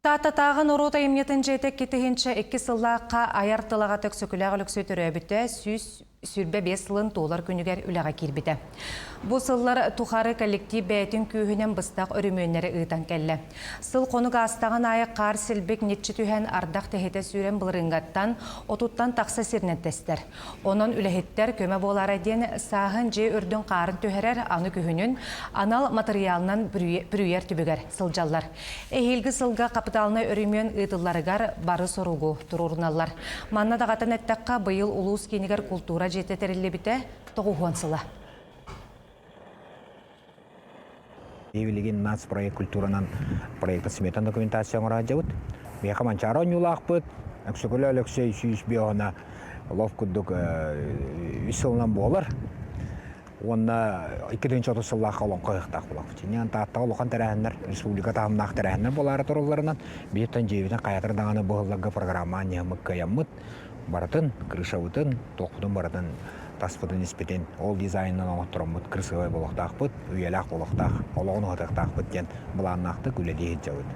Тааттатааҕы норуот айымньытын дьиэтэ 2002 сыллаахха айар тылаҕа Өксөкүлээх Өлөксөй төрөөбүтэ 125 сылын туолар күнүгэр үлэҕэ киирбитэ. Бу сыллар тухары коллектив бэйэтин күүһүнэн быстах өрөмүөннэри ыытан кэллэ. Сыл-хонук аастаҕын аайы хаар-силбик ньиччи түһэн, ардах тэһитэ сүүрэн былырыыҥҥаттан отуттан тахса сиринэн тэстэр. Онон үлэһиттэр көмө буолаара диэн сааһын дьиэ үрдүн хаарын түһэрэр, аны күһүнүн анал матырыйаалынан бүрүйэр түбүгэр сылдьаллар. Эһиилги сылга хапытаалынай өрөмүөн ыытылларыгар бары соругу туруоруналлар. Манна даҕатан эттэххэ, быйыл улуус киинигэр култуура дьиэтэ тэриллибитэ 90 сыла. Билигин нацпроект культуранан проекта сметан документация оҥороодьабыт. Миэхэ Манчаары оонньуулаахпыт. Өксөкүлэ Өлөксөй 105 лов курдук үс сылынан буолар. Уонна 2030 сыллаахха олоҥхо ыһыахтаах буолуохпут. Инньэ Тааттаҕа улахан тэрээһиннэр, республика таһымнаах тэрээһиннэр буолаары туралларынан, бииртэн дьиэбитин хайатар даҕаны бу сылларга программа анньыһыммыт кыайаммыт, барытын, крышабытын, туохпутун барытын таспытын испитин ол дизайнынан оҥоттороммут красивай буолуохтаахпыт, үйэлээх буолуохтаах, олоҕун уһатыахтаахпыт диэн былааннаахтык үлэлии сылдьабыт.